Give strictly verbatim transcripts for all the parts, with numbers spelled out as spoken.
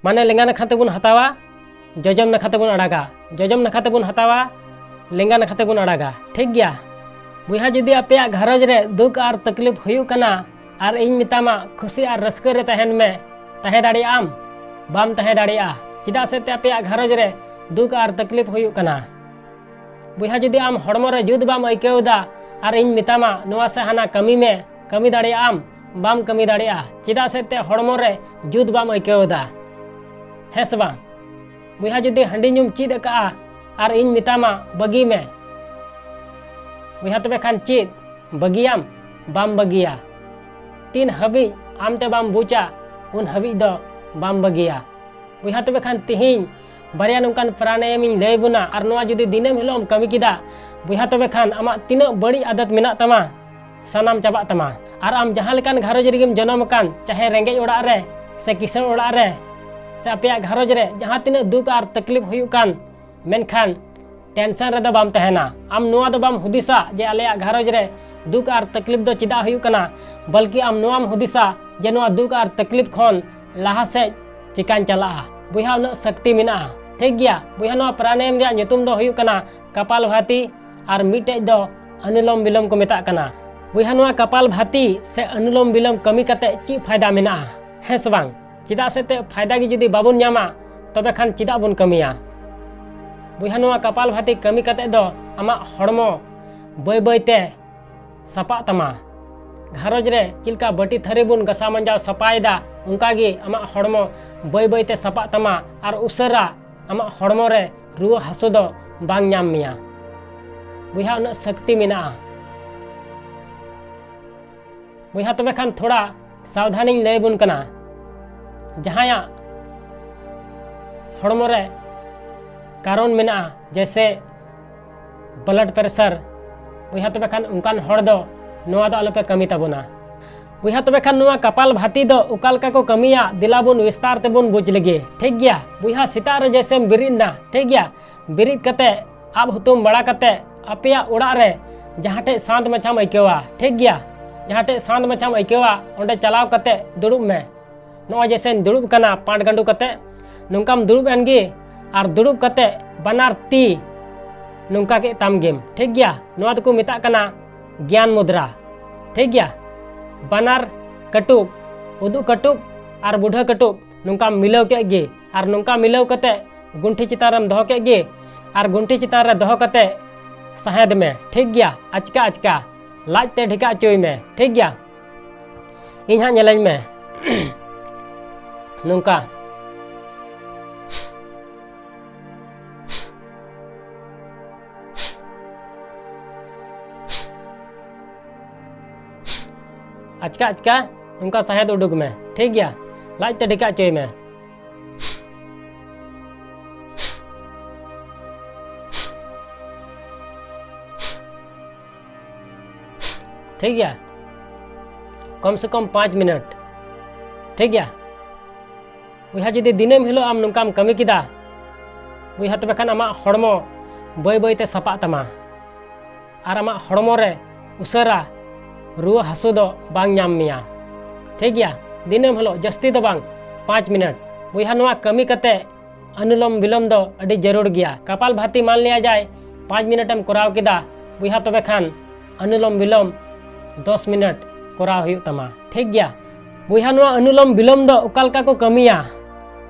ᱢᱟᱱᱮ ᱞᱮᱸᱜᱟ ᱱᱟᱠᱷᱟ ᱛᱮᱵᱚᱱ ᱦᱟᱛᱟᱣᱟ, ᱡᱚᱡᱚᱢ ᱱᱟᱠᱷᱟ ᱛᱮᱵᱚᱱ ᱟᱲᱟᱜᱟ, ᱡᱚᱡᱚᱢ ᱱᱟᱠᱷᱟ ᱛᱮᱵᱚᱱ ᱦᱟᱛᱟᱣᱟ, ᱞᱮᱸᱜᱟ ᱱᱟᱠᱷᱟ ᱛᱮᱵᱚᱱ ᱟᱲᱟᱜᱟ᱾ ᱴᱷᱤᱠ ᱜᱮᱭᱟ? ᱵᱚᱭᱦᱟ, ᱡᱩᱫᱤ ᱟᱯᱮᱭᱟᱜ ᱜᱷᱟᱨᱚᱸᱡᱽ ᱨᱮ ᱫᱩᱠ ᱟᱨ ᱛᱟᱠᱞᱤᱯ ᱦᱩᱭᱩᱜ ᱠᱟᱱᱟ ᱟᱨ ᱤᱧ ᱢᱮᱛᱟᱢᱟ ᱠᱷᱩᱥᱤ ᱟᱨ ᱨᱟᱹᱥᱠᱟᱹ ᱨᱮ ᱛᱟᱦᱮᱱ ᱢᱮ, ᱛᱟᱦᱮᱸ ᱫᱟᱲᱮᱭᱟᱜ ᱟᱢ? ᱵᱟᱢ ᱛᱟᱦᱮᱸ ᱫᱟᱲᱮᱭᱟᱜᱼᱟ᱾ ᱪᱮᱫᱟᱜ ᱥᱮ ᱛᱮ ᱟᱯᱮᱭᱟᱜ ᱜᱷᱟᱨᱚᱸᱡᱽ ᱨᱮ ᱫᱩᱠ ᱟᱨ ᱛᱟᱠᱞᱤᱯ ᱦᱩᱭᱩᱜ ᱠᱟᱱᱟ᱾ ᱵᱚᱭᱦᱟ, ᱡᱩᱫᱤ ᱟᱢ ᱦᱚᱲᱢᱚ ᱨᱮ ᱡᱩᱛ ᱵᱟᱢ ᱟᱹᱭᱠᱟᱹᱣ ᱮᱫᱟ ᱟᱨ ᱤᱧ ᱢᱮᱛᱟᱢᱟ ᱱᱚᱣᱟ ᱥᱮ ᱦᱟᱱᱟ ᱠᱟᱹᱢᱤ ᱢᱮ, ᱠᱟᱹᱢᱤ ᱫᱟᱲᱮᱭᱟᱜ ᱟᱢ? ᱵᱟᱢ ᱠᱟᱹᱢᱤ ᱫᱟᱲᱮᱭᱟᱜᱼᱟ᱾ ᱪᱮᱫᱟᱜ ᱥᱮ ᱛᱮ ᱦᱚᱲᱢᱚ ᱨᱮ ᱡᱩᱛ ᱵᱟᱢ ᱟᱹᱭᱠᱟᱹᱣ ᱮᱫᱟ᱾ ᱦᱮᱸ ᱥᱮ ᱵᱟᱝ? ᱵᱚᱭᱦᱟ, ᱡᱩᱫᱤ ᱦᱟᱺᱰᱤ ᱧᱩᱢ ᱪᱮᱫ ᱟᱠᱟᱫᱼᱟ ᱟᱨ ᱤᱧ ᱢᱮᱛᱟᱢᱟ ᱵᱟᱹᱜᱤ ᱢᱮ, ᱵᱚᱭᱦᱟ, ᱛᱚᱵᱮ ᱠᱷᱟᱱ ᱪᱮᱫ ᱵᱟᱹᱜᱤᱭᱟᱢ? ᱵᱟᱢ ᱵᱟᱹᱜᱤᱭᱟ᱾ ᱛᱤᱱ ᱦᱟᱹᱵᱤᱡ ᱟᱢ ᱛᱮ ᱵᱟᱢ ᱵᱩᱡᱟ, ᱩᱱ ᱦᱟᱹᱵᱤᱡ ᱫᱚ ᱵᱟᱢ ᱵᱟᱹᱜᱤᱭᱟ᱾ ᱵᱚᱭᱦᱟ, ᱛᱚᱵᱮ ᱠᱷᱟᱱ ᱛᱤᱦᱤᱧ ᱵᱟᱨᱭᱟ ᱱᱚᱝᱠᱟᱱ ᱯᱨᱟᱱᱟᱭᱟᱢ ᱤᱧ ᱞᱟᱹᱭ ᱵᱚᱱᱟ, ᱟᱨ ᱱᱚᱣᱟ ᱡᱩᱫᱤ ᱫᱤᱱᱟᱹᱢ ᱦᱤᱞᱳᱜ ᱮᱢ ᱠᱟᱹᱢᱤ ᱠᱮᱫᱟ, ᱵᱚᱭᱦᱟ, ᱛᱚᱵᱮ ᱠᱷᱟᱱ ᱟᱢᱟᱜ ᱛᱤᱱᱟᱹᱜ ᱵᱟᱹᱲᱤᱡ ᱟᱫᱟᱛ ᱢᱮᱱᱟᱜ ᱛᱟᱢᱟ, ᱥᱟᱱᱟᱢ ᱪᱟᱵᱟᱜ ᱛᱟᱢᱟ᱾ ᱟᱨ ᱟᱢ ᱡᱟᱦᱟᱸ ᱞᱮᱠᱟᱱ ᱜᱷᱟᱨᱚᱸᱡᱽ ᱨᱮᱜᱮᱢ ᱡᱚᱱᱚᱢ ᱟᱠᱟᱱ, ᱪᱟᱦᱮ ᱨᱮᱸᱜᱮᱡ ᱚᱲᱟᱜ ᱨᱮ ᱥᱮ ᱠᱤᱥᱟᱹᱬ ᱚᱲᱟᱜ ᱨᱮ ᱥᱮ ᱟᱯᱮᱭᱟᱜ ᱜᱷᱟᱨᱚᱸᱡᱽ ᱨᱮ ᱡᱟᱦᱟᱸ ᱛᱤᱱᱟᱹᱜ ᱫᱩᱠ ᱟᱨ ᱛᱟᱠᱞᱤᱯ ᱦᱩᱭᱩᱜ ᱠᱟᱱ, ᱢᱮᱱᱠᱷᱟᱱ ᱴᱮᱱᱥᱚᱱ ᱨᱮᱫᱚ ᱵᱟᱢ ᱛᱟᱦᱮᱱᱟ᱾ ᱟᱢ ᱱᱚᱣᱟ ᱫᱚ ᱵᱟᱢ ᱦᱩᱫᱤᱥᱟ ᱡᱮ ᱟᱞᱮᱭᱟᱜ ᱜᱷᱟᱨᱚᱸᱡᱽ ᱨᱮ ᱫᱩᱠ ᱟᱨ ᱛᱟᱠᱞᱤᱯ ᱫᱚ ᱪᱮᱫᱟᱜ ᱦᱩᱭᱩᱜ ᱠᱟᱱᱟ, ᱵᱚᱞᱠᱤ ᱟᱢ ᱱᱚᱣᱟᱢ ᱦᱩᱫᱤᱥᱟ ᱡᱮ ᱱᱚᱣᱟ ᱫᱩᱠ ᱟᱨ ᱛᱟᱠᱞᱤᱯ ᱠᱷᱚᱱ ᱞᱟᱦᱟ ᱥᱮᱫ ᱪᱤᱠᱟᱹᱧ ᱪᱟᱞᱟᱜᱼᱟ᱾ ᱵᱚᱭᱦᱟ, ᱩᱱᱟᱹᱜ ᱥᱚᱠᱛᱤ ᱢᱮᱱᱟᱜᱼᱟ᱾ ᱴᱷᱤᱠ ᱜᱮᱭᱟ ᱵᱚᱭᱦᱟ, ᱱᱚᱣᱟ ᱯᱨᱟᱱᱟᱭᱟᱢ ᱨᱮᱭᱟᱜ ᱧᱩᱛᱩᱢ ᱫᱚ ᱦᱩᱭᱩᱜ ᱠᱟᱱᱟ ᱠᱟᱯᱟᱞ ᱵᱷᱟᱛᱤ, ᱟᱨ ᱢᱤᱫᱴᱮᱡ ᱫᱚ ᱚᱱᱩᱞᱳᱢ ᱵᱤᱞᱳᱢ ᱠᱚ ᱢᱮᱛᱟᱜ ᱠᱟᱱᱟ᱾ ᱵᱚᱭᱦᱟ, ᱱᱚᱣᱟ ᱠᱟᱯᱟᱞ ᱵᱷᱟᱛᱤ ᱥᱮ ᱚᱱᱩᱞᱳᱢ ᱵᱤᱞᱳᱢ ᱠᱟᱹᱢᱤ ᱠᱟᱛᱮ ᱪᱮᱫ ᱯᱷᱟᱭᱫᱟ ᱢᱮᱱᱟᱜᱼᱟ? ᱦᱮᱸ ᱥᱮ ᱵᱟᱝ? ᱪᱮᱫᱟᱜ ᱥᱮ ᱛᱮ ᱯᱷᱟᱭᱫᱟ ᱜᱮ ᱡᱩᱫᱤ ᱵᱟᱵᱚᱱ ᱧᱟᱢᱟ, ᱛᱚᱵᱮ ᱠᱷᱟᱱ ᱪᱮᱫᱟᱜ ᱵᱚᱱ ᱠᱟᱹᱢᱤᱭᱟ? ᱵᱚᱭᱦᱟ, ᱱᱚᱣᱟ ᱠᱟᱯᱟᱞ ᱵᱷᱟᱛᱤ ᱠᱟᱹᱢᱤ ᱠᱟᱛᱮ ᱫᱚ ᱟᱢᱟᱜ ᱦᱚᱲᱢᱚ ᱵᱟᱹᱭ ᱵᱟᱹᱭ ᱛᱮ ᱥᱟᱯᱟᱜ ᱛᱟᱢᱟ᱾ ᱜᱷᱟᱨᱚᱸᱡᱽ ᱨᱮ ᱪᱮᱫ ᱞᱮᱠᱟ ᱵᱟᱹᱴᱤ ᱛᱷᱟᱹᱨᱤ ᱵᱚᱱ ᱜᱟᱥᱟᱣ ᱢᱟᱸᱡᱟᱣ ᱥᱟᱯᱷᱟᱭᱮᱫᱟ, ᱚᱱᱠᱟ ᱜᱮ ᱟᱢᱟᱜ ᱦᱚᱲᱢᱚ ᱵᱟᱹᱭ ᱵᱟᱹᱭ ᱛᱮ ᱥᱟᱯᱟᱜ ᱛᱟᱢᱟ ᱟᱨ ᱩᱥᱟᱹᱨᱟ ᱟᱢᱟᱜ ᱦᱚᱲᱢᱚ ᱨᱮ ᱨᱩᱣᱟᱹ ᱦᱟᱹᱥᱩ ᱫᱚ ᱵᱟᱝ ᱧᱟᱢ ᱢᱮᱭᱟ᱾ ᱵᱚᱭᱦᱟ, ᱩᱱᱟᱹᱜ ᱥᱚᱠᱛᱤ ᱢᱮᱱᱟᱜᱼᱟ᱾ ᱵᱚᱭᱦᱟ, ᱛᱚᱵᱮ ᱠᱷᱟᱱ ᱛᱷᱚᱲᱟ ᱥᱟᱵᱫᱷᱟᱱᱤᱧ ᱞᱟᱹᱭ ᱟᱵᱚᱱ ᱠᱟᱱᱟ᱾ ᱡᱟᱦᱟᱸᱭᱟᱜ ᱦᱚᱲᱢᱚ ᱨᱮ ᱠᱟᱨᱚᱱ ᱢᱮᱱᱟᱜᱼᱟ, ᱡᱮᱭᱥᱮ blood pressure, ᱵᱚᱭᱦᱟ, ᱛᱚᱵᱮ ᱠᱷᱟᱱ ᱚᱱᱠᱟᱱ ᱦᱚᱲ ᱫᱚ ᱱᱚᱣᱟ ᱫᱚ ᱟᱞᱚᱯᱮ ᱠᱟᱹᱢᱤ ᱛᱟᱵᱚᱱᱟ᱾ ᱵᱚᱭᱦᱟ, ᱛᱚᱵᱮ ᱠᱷᱟᱱ ᱱᱚᱣᱟ ᱠᱟᱯᱟᱞ ᱵᱷᱟᱛᱤ ᱫᱚ ᱚᱠᱟ ᱞᱮᱠᱟ ᱠᱚ ᱠᱟᱹᱢᱤᱭᱟ, ᱫᱮᱞᱟ ᱵᱚᱱ ᱵᱤᱥᱛᱟᱨ ᱛᱮᱵᱚᱱ ᱵᱩᱡᱽ ᱞᱮᱜᱮ᱾ ᱴᱷᱤᱠ ᱜᱮᱭᱟ ᱵᱚᱭᱦᱟ, ᱥᱮᱛᱟᱜ ᱨᱮ ᱡᱮᱭᱥᱮᱢ ᱵᱮᱨᱮᱫ ᱮᱱᱟ, ᱴᱷᱤᱠ ᱜᱮᱭᱟ, ᱵᱮᱨᱮᱫ ᱠᱟᱛᱮ ᱟᱵ ᱦᱩᱛᱩᱢ ᱵᱟᱲᱟ ᱠᱟᱛᱮ ᱟᱯᱮᱭᱟᱜ ᱚᱲᱟᱜ ᱨᱮ ᱡᱟᱦᱟᱸ ᱴᱷᱮᱡ ᱥᱟᱸᱛ ᱢᱟᱪᱷᱟᱢ ᱟᱹᱭᱠᱟᱹᱣᱟ, ᱴᱷᱤᱠ ᱜᱮᱭᱟ, ᱡᱟᱦᱟᱸ ᱴᱷᱮᱡ ᱥᱟᱸᱛ ᱢᱟᱪᱷᱟᱢ ᱟᱹᱭᱠᱟᱹᱣᱟ, ᱚᱸᱰᱮ ᱪᱟᱞᱟᱣ ᱠᱟᱛᱮ ᱫᱩᱲᱩᱵ ᱢᱮ᱾ ᱱᱚᱜᱼᱚᱭ ᱡᱮᱥᱮᱧ ᱫᱩᱲᱩᱵ ᱠᱟᱱᱟ ᱯᱟᱴ ᱜᱟᱸᱰᱩ ᱠᱟᱛᱮ, ᱱᱚᱝᱠᱟᱢ ᱫᱩᱲᱩᱵ ᱮᱱ ᱜᱮ ᱟᱨ ᱫᱩᱲᱩᱵ ᱠᱟᱛᱮ ᱵᱟᱱᱟᱨ ᱛᱤ ᱱᱚᱝᱠᱟ ᱠᱮᱫ ᱛᱟᱢ ᱜᱮᱢ, ᱴᱷᱤᱠ ᱜᱮᱭᱟ? ᱱᱚᱣᱟ ᱫᱚᱠᱚ ᱢᱮᱛᱟᱜ ᱠᱟᱱᱟ ᱜᱮᱭᱟᱱ ᱢᱩᱫᱽᱨᱟ, ᱴᱷᱤᱠ ᱜᱮᱭᱟ? ᱵᱟᱱᱟᱨ ᱠᱟᱹᱴᱩᱵ, ᱩᱫᱩᱜ ᱠᱟᱹᱴᱩᱵ ᱟᱨ ᱵᱩᱰᱷᱟᱹ ᱠᱟᱹᱴᱩᱵ ᱱᱚᱝᱠᱟᱢ ᱢᱤᱞᱟᱹᱣ ᱠᱮᱫ ᱜᱮ ᱟᱨ ᱱᱚᱝᱠᱟ ᱢᱤᱞᱟᱹᱣ ᱠᱟᱛᱮ ᱜᱩᱱᱴᱷᱤ ᱪᱮᱛᱟᱱ ᱨᱮᱢ ᱫᱚᱦᱚ ᱠᱮᱫ ᱜᱮ ᱟᱨ ᱜᱩᱱᱴᱷᱤ ᱪᱮᱛᱟᱱ ᱨᱮ ᱫᱚᱦᱚ ᱠᱟᱛᱮ ᱥᱟᱦᱮᱫ ᱢᱮ, ᱴᱷᱤᱠ ᱜᱮᱭᱟ? ᱟᱪᱠᱟ ᱟᱪᱠᱟ ᱞᱟᱡ ᱛᱮ ᱰᱷᱮᱠᱟ ᱦᱚᱪᱚᱭ ᱢᱮ, ᱴᱷᱤᱠ ᱜᱮᱭᱟ? ᱤᱧ ᱦᱟᱸᱜ ᱧᱮᱞᱮᱧ ᱢᱮ᱾ ᱱᱚᱝᱠᱟ᱾ ᱟᱪᱠᱟ ᱟᱪᱠᱟ ᱱᱚᱝᱠᱟ ᱥᱟᱦᱮᱫ ᱩᱰᱩᱠ ᱢᱮ, ᱴᱷᱤᱠ ᱜᱮᱭᱟ? ᱞᱟᱡ ᱛᱮ ᱰᱷᱮᱠᱟ ᱦᱚᱪᱚᱭ ᱢᱮ᱾ ᱴᱷᱤᱠ ᱜᱮᱭᱟ? ᱠᱚᱢ ᱥᱮ ᱠᱚᱢ ᱯᱟᱸᱪ ᱢᱤᱱᱤᱴ, ᱴᱷᱤᱠ ᱜᱮᱭᱟ? ᱵᱚᱭᱦᱟ, ᱡᱩᱫᱤ ᱫᱤᱱᱟᱹᱢ ᱦᱤᱞᱳᱜ ᱟᱢ ᱱᱚᱝᱠᱟᱢ ᱠᱟᱹᱢᱤ ᱠᱮᱫᱟ, ᱵᱚᱭᱦᱟ, ᱛᱚᱵᱮ ᱠᱷᱟᱱ ᱟᱢᱟᱜ ᱦᱚᱲᱢᱚ ᱵᱟᱹᱭ ᱵᱟᱹᱭ ᱛᱮ ᱥᱟᱯᱷᱟᱜ ᱛᱟᱢᱟ ᱟᱨ ᱟᱢᱟᱜ ᱦᱚᱲᱢᱚ ᱨᱮ ᱩᱥᱟᱹᱨᱟ ᱨᱩᱣᱟᱹ ᱦᱟᱹᱥᱩ ᱫᱚ ᱵᱟᱝ ᱧᱟᱢ ᱢᱮᱭᱟ, ᱴᱷᱤᱠ ᱜᱮᱭᱟ? ᱫᱤᱱᱟᱹᱢ ᱦᱤᱞᱳᱜ, ᱡᱟᱹᱥᱛᱤ ᱫᱚ ᱵᱟᱝ, ᱯᱟᱸᱪ ᱢᱤᱱᱤᱴ᱾ ᱵᱚᱭᱦᱟ, ᱱᱚᱣᱟ ᱠᱟᱹᱢᱤ ᱠᱟᱛᱮ ᱚᱱᱩᱞᱳᱢ ᱵᱤᱞᱳᱢ ᱫᱚ ᱟᱹᱰᱤ ᱡᱟᱹᱨᱩᱲ ᱜᱮᱭᱟ᱾ ᱠᱟᱯᱟᱞ ᱵᱷᱟᱛᱤ ᱢᱟᱱ ᱞᱤᱭᱟ ᱡᱟᱭ ᱯᱟᱸᱪ ᱢᱤᱱᱤᱴ ᱮᱢ ᱠᱚᱨᱟᱣ ᱠᱮᱫᱟ ᱵᱚᱭᱦᱟ, ᱛᱚᱵᱮ ᱠᱷᱟᱱ ᱚᱱᱩᱞᱳᱢ ᱵᱤᱞᱳᱢ ᱫᱚᱥ ᱢᱤᱱᱤᱴ ᱠᱚᱨᱟᱣ ᱦᱩᱭᱩᱜ ᱛᱟᱢᱟ, ᱴᱷᱤᱠ ᱜᱮᱭᱟ? ᱵᱚᱭᱦᱟ, ᱱᱚᱣᱟ ᱚᱱᱩᱞᱳᱢ ᱵᱤᱞᱳᱢ ᱫᱚ ᱚᱠᱟ ᱞᱮᱠᱟ ᱠᱚ ᱠᱟᱹᱢᱤᱭᱟ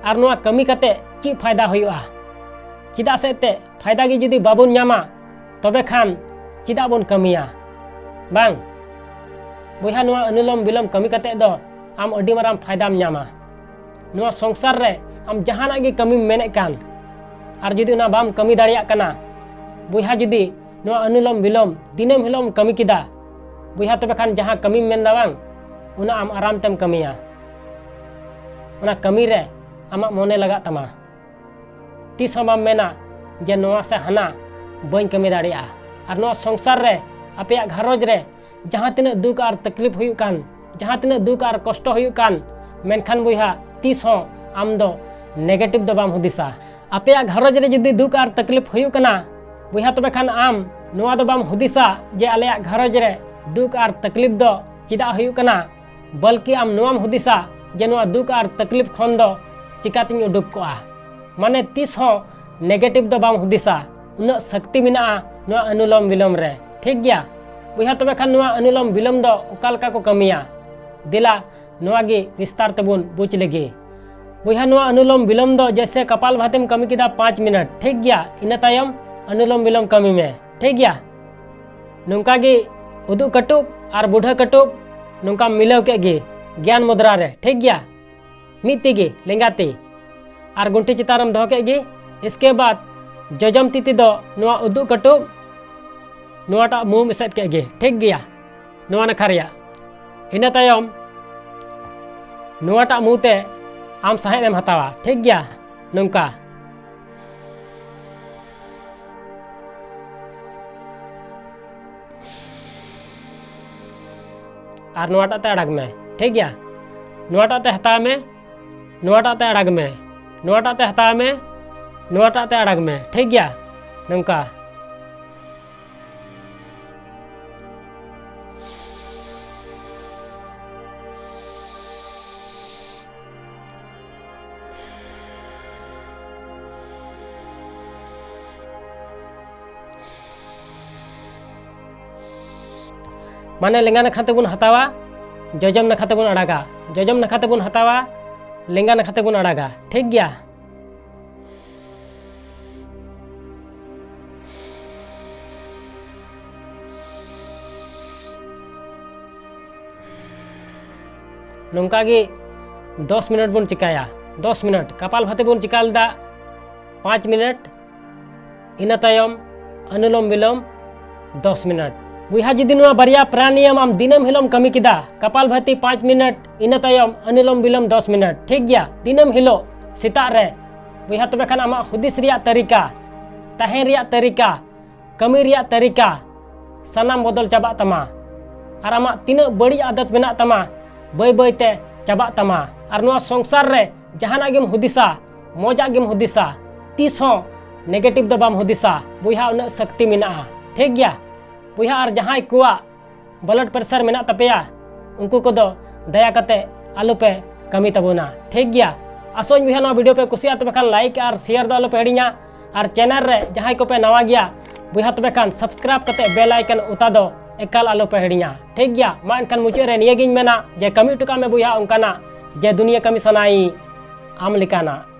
ᱟᱨ ᱱᱚᱣᱟ ᱠᱟᱹᱢᱤ ᱠᱟᱛᱮ ᱪᱮᱫ ᱯᱷᱟᱭᱫᱟ ᱦᱩᱭᱩᱜᱼᱟ? ᱪᱮᱫᱟᱜ ᱥᱮ ᱮᱱᱛᱮᱫ ᱯᱷᱟᱭᱫᱟ ᱜᱮ ᱡᱩᱫᱤ ᱵᱟᱵᱚᱱ ᱧᱟᱢᱟ, ᱛᱚᱵᱮ ᱠᱷᱟᱱ ᱪᱮᱫᱟᱜ ᱵᱚᱱ ᱠᱟᱹᱢᱤᱭᱟ? ᱵᱟᱝ? ᱵᱚᱭᱦᱟ, ᱱᱚᱣᱟ ᱚᱱᱩᱞᱳᱢ ᱵᱤᱞᱳᱢ ᱠᱟᱹᱢᱤ ᱠᱟᱛᱮ ᱫᱚ ᱟᱢ ᱟᱹᱰᱤ ᱢᱟᱨᱟᱝ ᱯᱷᱟᱭᱫᱟᱢ ᱧᱟᱢᱟ᱾ ᱱᱚᱣᱟ ᱥᱚᱝᱥᱟᱨ ᱨᱮ ᱟᱢ ᱡᱟᱦᱟᱱᱟᱜ ᱜᱮ ᱠᱟᱹᱢᱤᱢ ᱢᱮᱱᱮᱫ ᱠᱟᱱ, ᱟᱨ ᱡᱩᱫᱤ ᱚᱱᱟ ᱵᱟᱢ ᱠᱟᱹᱢᱤ ᱫᱟᱲᱮᱭᱟᱜ ᱠᱟᱱᱟ, ᱵᱚᱭᱦᱟ, ᱡᱩᱫᱤ ᱱᱚᱣᱟ ᱚᱱᱩᱞᱳᱢ ᱵᱤᱞᱳᱢ ᱫᱤᱱᱟᱹᱢ ᱦᱤᱞᱳᱜ ᱮᱢ ᱠᱟᱹᱢᱤ ᱠᱮᱫᱟ, ᱵᱚᱭᱦᱟ, ᱛᱚᱵᱮ ᱠᱷᱟᱱ ᱡᱟᱦᱟᱸ ᱠᱟᱹᱢᱤᱢ ᱢᱮᱱᱫᱟ ᱵᱟᱝ, ᱚᱱᱟ ᱟᱢ ᱟᱨᱟᱢ ᱛᱮᱢ ᱠᱟᱹᱢᱤᱭᱟ᱾ ᱚᱱᱟ ᱠᱟᱹᱢᱤ ᱨᱮ ᱟᱢᱟᱜ ᱢᱚᱱᱮ ᱞᱟᱜᱟᱜ ᱛᱟᱢᱟ᱾ ᱛᱤᱥ ᱦᱚᱸ ᱵᱟᱢ ᱢᱮᱱᱟ ᱡᱮ ᱱᱚᱣᱟ ᱥᱮ ᱦᱟᱱᱟ ᱵᱟᱹᱧ ᱠᱟᱹᱢᱤ ᱫᱟᱲᱮᱭᱟᱜᱼᱟ᱾ ᱟᱨ ᱱᱚᱣᱟ ᱥᱚᱝᱥᱟᱨ ᱨᱮ, ᱟᱯᱮᱭᱟᱜ ᱜᱷᱟᱨᱚᱸᱡᱽ ᱨᱮ ᱡᱟᱦᱟᱸ ᱛᱤᱱᱟᱹᱜ ᱫᱩᱠ ᱟᱨ ᱛᱟᱠᱞᱤᱯ ᱦᱩᱭᱩᱜ ᱠᱟᱱ, ᱡᱟᱦᱟᱸ ᱛᱤᱱᱟᱹᱜ ᱫᱩᱠ ᱟᱨ ᱠᱚᱥᱴᱚ ᱦᱩᱭᱩᱜ ᱠᱟᱱ, ᱢᱮᱱᱠᱷᱟᱱ ᱵᱚᱭᱦᱟ, ᱛᱤᱥ ᱦᱚᱸ ᱟᱢ ᱫᱚ negative ᱫᱚ ᱵᱟᱢ ᱦᱩᱫᱤᱥᱟ᱾ ᱟᱯᱮᱭᱟᱜ ᱜᱷᱟᱨᱚᱸᱡᱽ ᱨᱮ ᱡᱩᱫᱤ ᱫᱩᱠ ᱟᱨ ᱛᱟᱠᱞᱤᱯ ᱦᱩᱭᱩᱜ ᱠᱟᱱᱟ ᱵᱚᱭᱦᱟ, ᱛᱚᱵᱮ ᱠᱷᱟᱱ ᱟᱢ ᱱᱚᱣᱟ ᱫᱚ ᱵᱟᱢ ᱦᱩᱫᱤᱥᱟ ᱡᱮ ᱟᱞᱮᱭᱟᱜ ᱜᱷᱟᱨᱚᱸᱡᱽ ᱨᱮ ᱫᱩᱠ ᱟᱨ ᱛᱟᱠᱞᱤᱯ ᱫᱚ ᱪᱮᱫᱟᱜ ᱦᱩᱭᱩᱜ ᱠᱟᱱᱟ, ᱵᱚᱞᱠᱤ ᱟᱢ ᱱᱚᱣᱟᱢ ᱦᱩᱫᱤᱥᱟ ᱡᱮ ᱱᱚᱣᱟ ᱫᱩᱠ ᱟᱨ ᱛᱟᱠᱞᱤᱯ ᱠᱷᱚᱱ ᱫᱚ ᱪᱤᱠᱟᱛᱤᱧ ᱩᱰᱩᱠ ᱠᱚᱜᱼᱟ᱾ ᱢᱟᱱᱮ ᱛᱤᱥ ᱦᱚᱸ negative ᱫᱚ ᱵᱟᱢ ᱦᱩᱫᱤᱥᱟ, ᱩᱱᱟᱹᱜ ᱥᱚᱠᱛᱤ ᱢᱮᱱᱟᱜᱼᱟ ᱱᱚᱣᱟ ᱚᱱᱩᱞᱚᱢ ᱵᱤᱞᱚᱢ ᱨᱮ, ᱴᱷᱤᱠ ᱜᱮᱭᱟ? ᱵᱚᱭᱦᱟ, ᱛᱚᱵᱮ ᱠᱷᱟᱱ ᱱᱚᱣᱟ ᱚᱱᱩᱞᱚᱢ ᱵᱤᱞᱚᱢ ᱫᱚ ᱚᱠᱟ ᱞᱮᱠᱟ ᱠᱚ ᱠᱟᱹᱢᱤᱭᱟ? ᱫᱮᱞᱟ ᱱᱚᱣᱟ ᱜᱮ ᱵᱤᱥᱛᱟᱨ ᱛᱮᱵᱚᱱ ᱵᱩᱡᱽ ᱞᱮᱜᱮ᱾ ᱵᱚᱭᱦᱟ, ᱱᱚᱣᱟ ᱚᱱᱩᱞᱚᱢ ᱵᱤᱞᱚᱢ ᱫᱚ ᱡᱮᱭᱥᱮ ᱠᱟᱯᱟᱞ ᱵᱷᱟᱹᱛᱤᱢ ᱠᱟᱹᱢᱤ ᱠᱮᱫᱟ ᱯᱟᱸᱪ ᱢᱤᱱᱤᱴ, ᱴᱷᱤᱠ ᱜᱮᱭᱟ? ᱤᱱᱟᱹ ᱛᱟᱭᱚᱢ ᱚᱱᱩᱞᱚᱢ ᱵᱤᱞᱚᱢ ᱠᱟᱹᱢᱤ ᱢᱮ, ᱴᱷᱤᱠ ᱜᱮᱭᱟ? ᱱᱚᱝᱠᱟ ᱜᱮ ᱩᱫᱩᱜ ᱠᱟᱹᱴᱩᱵ ᱟᱨ ᱵᱩᱰᱷᱟᱹ ᱠᱟᱹᱴᱩᱵ ᱱᱚᱝᱠᱟᱢ ᱢᱤᱞᱟᱹᱣ ᱠᱮᱫ ᱜᱮ ᱜᱮᱭᱟᱱ ᱢᱩᱫᱽᱨᱟ ᱨᱮ, ᱴᱷᱤᱠ ᱜᱮᱭᱟ? ᱢᱤᱫ ᱛᱤ ᱜᱮ ᱞᱮᱸᱜᱟ ᱛᱤ ᱟᱨ ᱜᱩᱱᱴᱷᱤ ᱪᱮᱛᱟᱱ ᱨᱮᱢ ᱫᱚᱦᱚ ᱠᱮᱫ ᱜᱮ᱾ ᱤᱥᱠᱮ ᱵᱟᱫ ᱡᱚᱡᱚᱢ ᱛᱤ ᱛᱮᱫᱚ ᱱᱚᱣᱟ ᱩᱫᱩᱜ ᱠᱟᱹᱴᱩᱵ ᱱᱚᱣᱟᱴᱟᱜ ᱢᱩᱢ ᱮᱥᱮᱫ ᱠᱮᱫ ᱜᱮ, ᱴᱷᱤᱠ ᱜᱮᱭᱟ, ᱱᱚᱣᱟ ᱱᱟᱠᱷᱟ ᱨᱮᱭᱟᱜ᱾ ᱤᱱᱟᱹ ᱛᱟᱭᱚᱢ ᱱᱚᱣᱟᱴᱟᱜ ᱢᱩ ᱛᱮ ᱟᱢ ᱥᱟᱦᱮᱫ ᱮᱢ ᱦᱟᱛᱟᱣᱟ, ᱴᱷᱤᱠ ᱜᱮᱭᱟ, ᱱᱚᱝᱠᱟ᱾ ᱟᱨ ᱱᱚᱣᱟᱴᱟᱜ ᱛᱮ ᱟᱲᱟᱜᱽ ᱢᱮ, ᱴᱷᱤᱠ ᱜᱮᱭᱟ? ᱱᱚᱣᱟᱴᱟᱜ ᱛᱮ ᱦᱟᱛᱟᱣ ᱢᱮ, ᱱᱚᱣᱟᱴᱟᱜ ᱛᱮ ᱟᱲᱟᱜᱽ ᱢᱮ, ᱱᱚᱣᱟᱴᱟᱜ ᱛᱮ ᱦᱟᱛᱟᱣ ᱢᱮ, ᱱᱚᱣᱟᱴᱟᱜ ᱛᱮ ᱟᱲᱟᱜᱽ ᱢᱮ, ᱴᱷᱤᱠ ᱜᱮᱭᱟ? ᱱᱚᱝᱠᱟ᱾ ᱢᱟᱱᱮ ᱞᱮᱸᱜᱟ ᱱᱟᱠᱷᱟ ᱛᱮᱵᱚᱱ ᱦᱟᱛᱟᱣᱟ, ᱡᱚᱡᱚᱢ ᱱᱟᱠᱷᱟ ᱛᱮᱵᱚᱱ ᱟᱲᱟᱜᱟ, ᱡᱚᱡᱚᱢ ᱱᱟᱠᱷᱟ ᱛᱮᱵᱚᱱ ᱦᱟᱛᱟᱣᱟ, ᱞᱮᱸᱜᱟ ᱱᱟᱠᱷᱟ ᱛᱮᱵᱚᱱ ᱟᱲᱟᱜᱟ, ᱴᱷᱤᱠ ᱜᱮᱭᱟ? ᱱᱚᱝᱠᱟ ᱜᱮ ᱫᱚᱥ ᱢᱤᱱᱤᱴ ᱵᱚᱱ ᱪᱤᱠᱟᱹᱭᱟ᱾ ᱫᱚᱥ ᱢᱤᱱᱤᱴ ᱠᱟᱯᱟᱞ ᱵᱷᱟᱹᱛᱤ ᱵᱚᱱ ᱪᱤᱠᱟ ᱞᱮᱫᱟ, ᱯᱟᱸᱪ ᱢᱤᱱᱤᱴ, ᱤᱱᱟᱹ ᱛᱟᱭᱚᱢ ᱚᱱᱩᱞᱚᱢ ᱵᱤᱞᱚᱢ ᱫᱚᱥ ᱢᱤᱱᱤᱴ᱾ ᱵᱚᱭᱦᱟ, ᱡᱩᱫᱤ ᱱᱚᱣᱟ ᱵᱟᱨᱭᱟ ᱯᱨᱟᱱᱟᱭᱟᱢ ᱟᱢ ᱫᱤᱱᱟᱹᱢ ᱦᱤᱞᱳᱜ ᱮᱢ ᱠᱟᱹᱢᱤ ᱠᱮᱫᱟ, ᱠᱟᱯᱟᱞ ᱵᱷᱟᱹᱛᱤ ᱯᱟᱸᱪ ᱢᱤᱱᱤᱴ, ᱤᱱᱟᱹ ᱛᱟᱭᱚᱢ ᱚᱱᱩᱞᱚᱢ ᱵᱤᱞᱚᱢ ᱫᱚᱥ ᱢᱤᱱᱤᱴ, ᱴᱷᱤᱠ ᱜᱮᱭᱟ, ᱫᱤᱱᱟᱹᱢ ᱦᱤᱞᱳᱜ ᱥᱮᱛᱟᱜ ᱨᱮ, ᱵᱚᱭᱦᱟ, ᱛᱚᱵᱮ ᱠᱷᱟᱱ ᱟᱢᱟᱜ ᱦᱩᱫᱤᱥ ᱨᱮᱭᱟᱜ ᱛᱟᱹᱨᱤᱠᱟ, ᱛᱟᱦᱮᱱ ᱨᱮᱭᱟᱜ ᱛᱟᱹᱨᱤᱠᱟ, ᱠᱟᱹᱢᱤ ᱨᱮᱭᱟᱜ ᱛᱟᱹᱨᱤᱠᱟ ᱥᱟᱱᱟᱢ ᱵᱚᱫᱚᱞ ᱪᱟᱵᱟᱜ ᱛᱟᱢᱟ᱾ ᱟᱨ ᱟᱢᱟᱜ ᱛᱤᱱᱟᱹᱜ ᱵᱟᱹᱲᱤᱡ ᱟᱫᱚᱛ ᱢᱮᱱᱟᱜ ᱛᱟᱢᱟ, ᱵᱟᱹᱭ ᱵᱟᱹᱭ ᱛᱮ ᱪᱟᱵᱟᱜ ᱛᱟᱢᱟ᱾ ᱟᱨ ᱱᱚᱣᱟ ᱥᱚᱝᱥᱟᱨ ᱨᱮ ᱡᱟᱦᱟᱱᱟᱜ ᱜᱮᱢ ᱦᱩᱫᱤᱥᱟ, ᱢᱚᱡᱟᱜ ᱜᱮᱢ ᱦᱩᱫᱤᱥᱟ, ᱛᱤᱥ ᱦᱚᱸ negative ᱫᱚ ᱵᱟᱢ ᱦᱩᱫᱤᱥᱟ᱾ ᱵᱚᱭᱦᱟ, ᱩᱱᱟᱹᱜ ᱥᱚᱠᱛᱤ ᱢᱮᱱᱟᱜᱼᱟ, ᱴᱷᱤᱠ ᱜᱮᱭᱟ? ᱵᱚᱭᱦᱟ, ᱟᱨ ᱡᱟᱦᱟᱸᱭ ᱠᱚᱣᱟᱜ blood pressure ᱢᱮᱱᱟᱜ ᱛᱟᱯᱮᱭᱟ, ᱩᱱᱠᱩ ᱠᱚᱫᱚ ᱫᱟᱭᱟ ᱠᱟᱛᱮ ᱟᱞᱚᱯᱮ ᱠᱟᱹᱢᱤ ᱛᱟᱵᱚᱱᱟ᱾ ᱴᱷᱤᱠ ᱜᱮᱭᱟ, ᱟᱥᱚᱜ ᱟᱹᱧ ᱵᱚᱭᱦᱟ ᱱᱚᱣᱟ video ᱯᱮ ᱠᱩᱥᱤᱭᱟᱜᱼᱟ, ᱛᱚᱵᱮ ᱠᱷᱟᱱ like ᱟᱨ share ᱫᱚ ᱟᱞᱚ ᱯᱮ ᱦᱤᱲᱤᱧᱟ᱾ ᱟᱨ channel ᱨᱮ ᱡᱟᱦᱟᱸᱭ ᱠᱚᱯᱮ ᱱᱟᱣᱟ ᱜᱮᱭᱟ ᱵᱚᱭᱦᱟ, ᱛᱚᱵᱮ ᱠᱷᱟᱱ subscribe ᱠᱟᱛᱮ bell icon ᱚᱛᱟ ᱫᱚ ᱮᱠᱟᱞ ᱟᱞᱚ ᱯᱮ ᱦᱤᱲᱤᱧᱟ᱾ ᱴᱷᱤᱠ ᱜᱮᱭᱟ, ᱢᱟ ᱮᱱᱠᱷᱟᱱ ᱢᱩᱪᱟᱹᱫ ᱨᱮ ᱱᱤᱭᱟᱹ ᱜᱤᱧ ᱢᱮᱱᱟ ᱡᱮ ᱠᱟᱹᱢᱤ ᱦᱚᱴᱚ ᱠᱟᱜ ᱢᱮ ᱵᱚᱭᱦᱟ ᱚᱱᱠᱟᱱᱟᱜ ᱡᱮ ᱫᱩᱱᱤᱭᱟᱹ ᱠᱟᱹᱢᱤ ᱥᱟᱱᱟᱭᱤ ᱟᱢ ᱞᱮᱠᱟᱱᱟᱜ᱾